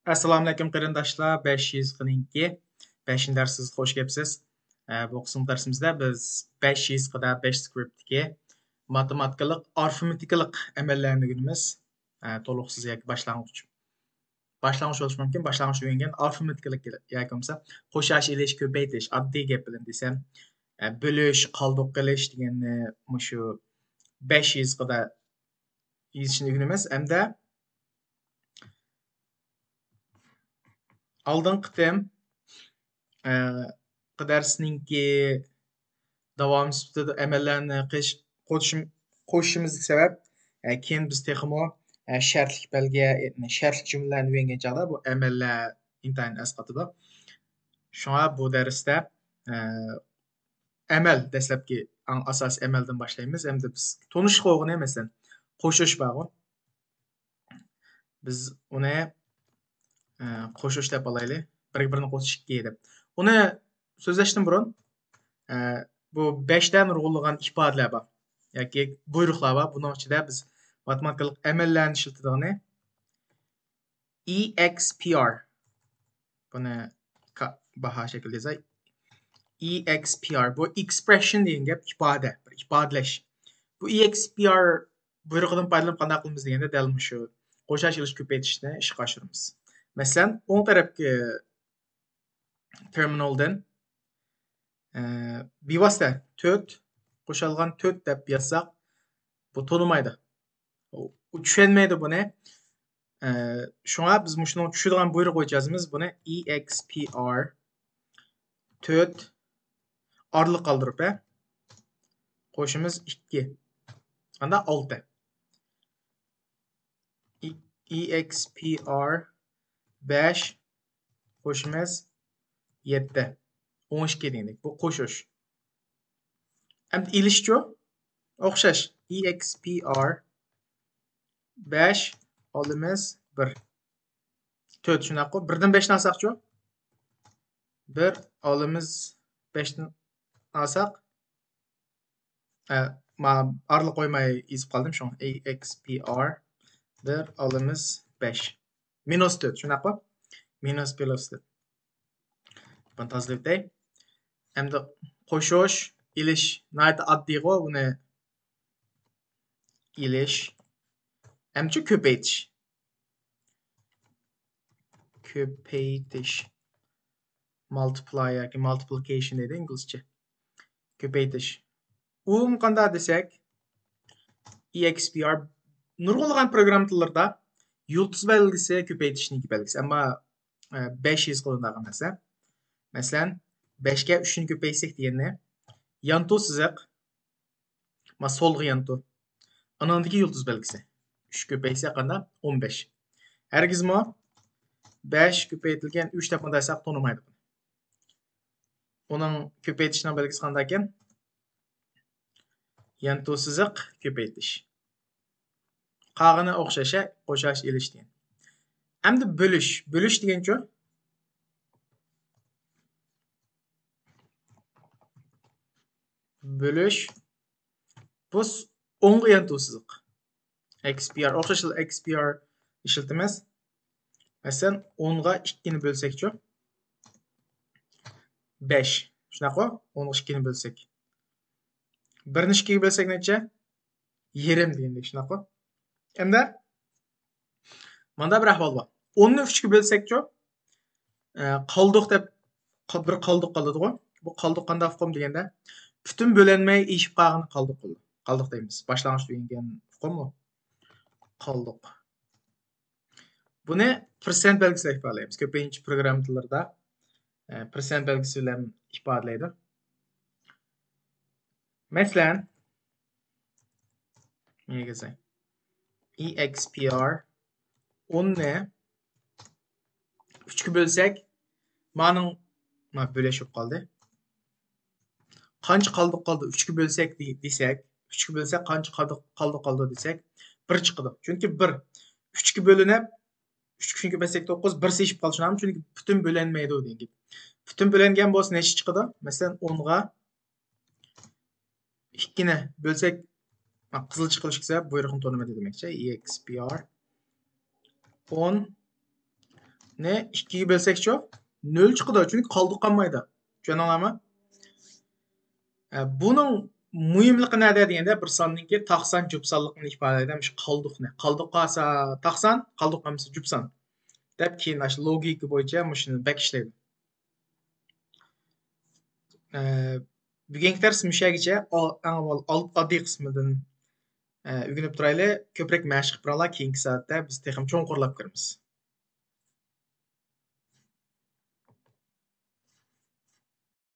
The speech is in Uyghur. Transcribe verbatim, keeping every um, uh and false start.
ئەسسالامۇئەلەيكۇم قېرىنداشلار، بەش يېزىقىنىڭكى بەشىنچى دەرسىمىزگە خوش كەپسىز. ئە، بۇ قىسىملىق دەرسىمىزدە بىز بەش يېزىقىدا، بەش سكرىپتتىكى ماتېماتىكىلىق، ئارىفمېتىكىلىق ئەمەللەرنى ئۆگىنىمىز. ئە، تولۇقسىز ياكى باشلانغۇچ. باشلانغۇچ بولۇشى مۇمكىن، باشلانغۇچ دېگەن ئارىفمېتىكىلىق ياكى بولمىسا قوشۇش، ئېلىش، كۆپەيتىش، ئاددىي گەپ بىلەن دېسەم، ئە، بۆلۈش، قالدۇق قىلىش دېگەننى مۇشۇ بەش يېزىقىدا يېزىشنى ئۆگىنىمىز. ھەمدە ئالدىنقى قېتىم، ئە، دەرسنىڭكى داۋامى سۈپىتىدە ئەمەللەرنى قىش-، قوشۇم-، قوشۇشىمىزدىكى سەۋەب، ئە، كېيىن بىز تېخىمۇ، ئە، شەرتلىك بەلگە، شەرتلىك جۈملىلەرنى ئۆگەنگەن چاغدا بۇ ئەمەللەر ئىنتايىن ئەسقاتىدۇ. شۇڭا بۇ دەرستە، ئە، ئەمەل، دەسلەپكى ئەڭ ئاساسىي ئەمەلدىن باشلايمىز. ئەمدى بىز تونۇشلۇق بولغىنى، مەسىلەن، قوشۇش بارغۇ. بىز ئۇنى، ئە، قوشۇش دەپ ئالايلى. بىرگە بىرنى قوشۇش ئىككى دەپ. ئۇنى سۆزلەشتىن بۇرۇن، ئە، بۇ بەشتە نۇرغۇنلىغان ئىپادىلەر بار. ياكى بۇيرۇقلار بار. بۇنىڭ ئىچىدە بىز ماتېماتىكىلىق ئەمەللەرنى ئىشلىتىدىغىنى، ئى ئېكس پى ئار. بۇنى كا-، باھا شەكلىدە يازاي. ئى ئېكس پى ئار. بۇ ئېكسپرېسسىيە دېگەن گەپ، ئىپادە، بىر ئىپادىلەش. بۇ ئى ئېكس پى ئار بۇيرۇقىدىن پايدىلىنىپ قانداق قىلىمىز دېگەندە، دەل مۇشۇ قوشۇش، ئېلىش، كۆپەيتىشنى ئىشقا ئاشۇرىمىز. مەسىلەن، ئوڭ تەرەپكى تېرمىنالدىن، ئە، بىۋاسىتە تۆت قوشۇلغان تۆت دەپ يازساق، بۇ تونۇمايدۇ. ئۇ چۈشەنمەيدۇ بۇنى. ئە، شۇڭا بىز مۇشۇنىڭ چۈشىدىغان بۇيرۇق بويىچە يازىمىز. بۇنى ئى ئېكس پى ئار تۆت ئارىلىق قالدۇرۇپ، ھە؟ قوشىمىز ئىككى. ئاندا ئالتە. ئى-، ئى ئېكس پى ئار بەش قوشىمىز يەتتە. ئون ئىككى دېگەندەك. بۇ قوشۇش. ئەمدى ئېلىشچۇ؟ ئوخشاش. ئى ئېكس پى ئار بەش، ئالىمىز بىر. تۆت، شۇنداققۇ؟ بىردىن بەشنى ئالساقچۇ؟ بىر، ئالىمىز بەشتىن ئالساق، ئە، ما-، ئارىلىق قويماي يېزىپ قالدىم، شۇڭا ئى ئېكس پى ئار بىر، ئالىمىز بەش. مىنۇس تۆت، شۇنداققۇ؟ مىنۇس پلۇس تۆت. بۇنى تازىلىۋېتەي. ئەمدى قوشۇش، ئېلىش ناھايىتى ئاددىيغۇ، بۇنى ئېلىش. ئەمچە كۆپەيتىش. كۆپەيتىش. مالتىپلاي ياكى مالتىپلىكەيشن دەيدۇ ئىنگلىزچە. كۆپەيتىش. ئۇمۇ قانداق دېسەك، ئى ئېكس پى ئار نۇرغۇنلىغان پروگرامما تىللىرىدا يۇلتۇز بەلگىسى كۆپەيتىشنىڭكى بەلگىسى. ئەمما، ئە، بەش يېزىقىدا ئۇنداق ئەمەس، ھە. مەسىلەن، بەشكە ئۈچنى كۆپەيتسەك دېگەننى يانتۇ سىزىق، ما سولغا يانتۇ. ئانىڭدىكى يۇلتۇز بەلگىسى. ئۈچ كۆپەيسە قاندا؟ ئون بەش. ھەرگىزمۇ بەش كۆپەيتىلگەن ئۈچ دەپ مۇنداق تونۇمايدۇ. ئۇنىڭ كۆپەيتىشنىڭ بەلگىسى قانداقكەن؟ يانتۇ سىزىق كۆپەيتىش. قالغىنى ئوخشاش، قوشۇش، ئېلىش دېگەن. ئەمدى بۆلۈش. بۆلۈش دېگەنچۇ؟ بۆلۈش. بۇ س-، ئوڭغا يانتۇ سىزىق. ئېكس پى ئار. ئوخشاش ئېكس پى ئار ئىشلىتىمىز. مەسىلەن، ئونغا ئىككىنى بۆلسەكچۇ؟ بەش. شۇنداققۇ؟ ئونغا ئىككىنى بۆلسەك. بىرنى ئىككىگە بۆلسەك نەچچە؟ يېرىم دېگەندەك، شۇنداققۇ؟ ئەمدى ماندا بىر ئەھۋال بار. ئوننى ئۈچكە بۆلسەكچۇ؟ ئە، قالدۇق دەپ، قا-، بىر قالدۇق قالىدىغۇ. بۇ قالدۇق قانداق ئۇقۇم دېگەندە، پۈتۈن بۆلەنمەي ئېشىپ قالغىنى قالدۇق قىلىدۇ. قالدۇق دەيمىز. باشلانغۇچ دېگەن ئۇقۇم بۇ. قالدۇق. بۇنى پىرسەنت بەلگىسى بىلەن ئىپادىلەيمىز. كۆپىنچە پروگرامما تىللىرىدا، ئە، پىرسەنت بەلگىسى بىلەن ئىپادىلەيدۇ. مەسىلەن، نېگىزى، ئى ئېكس پى ئار ئوننى ئۈچكە بۆلسەك، مانىڭ، ما، بۆلۈش بولۇپ قالدى. قانچە قالدۇق قالدى؟ ئۈچكە بۆلسەك دې-، دېسەك، ئۈچكە بۆلسەك قانچە قالدۇق، قالدۇق قالدى دېسەك، بىر چىقىدۇ. چۈنكى بىر ئۈچكە بۆلۈنۈپ، ئۈچ ئۈچنى كۆپەيتسەك توققۇز، بىر ئېشىپ قالسا، چۈنكى پۈتۈن بۆلەنمەيدۇ دېگەن گەپ. پۈتۈن بۆلەنگەن بولسا نەچچە چىقىدۇ؟ مەسىلەن، ئونغا ئىككىنى بۆلسەك، قىزىل چىقىرىش كېسە، بۇيرۇقنى تونۇمىدى دېمەكچى. ئى ئېكس پى ئار ئون، نى ئىككىگە بۆلسەكچۇ، نۆل چىقىدۇ، چۈنكى قالدۇق قالمايدۇ. چۈشەندىڭلارمۇ؟ ئە، بۇنىڭ مۇھىملىقى نەدە دېگەندە، بىر ساننىڭكى تاق سان، جۈپ سانلىقىنى ئىپادىلەيدۇ. مۇشۇ قالدۇقنى، قالدۇق قالسا تاق سان، قالدۇق قالمىسا جۈپ سان دەپ، كېيىن ئاشۇ لوگىكا بويىچە مۇشۇنى بەك ئىشلەيدۇ. ئە، بۈگۈنكى دەرس مۇشۇ يەرگىچە. ئا-، ئەڭ ئاۋۋال ئال-، ئاددىي قىسمىدىن، ئە، ئۆگىنىپ تۇرايلى. كۆپرەك مەشىق قىلىپ بېرىڭلار، كېيىنكى سائەتتە بىز تېخىمۇ چوڭقۇرلاپ كىرىمىز.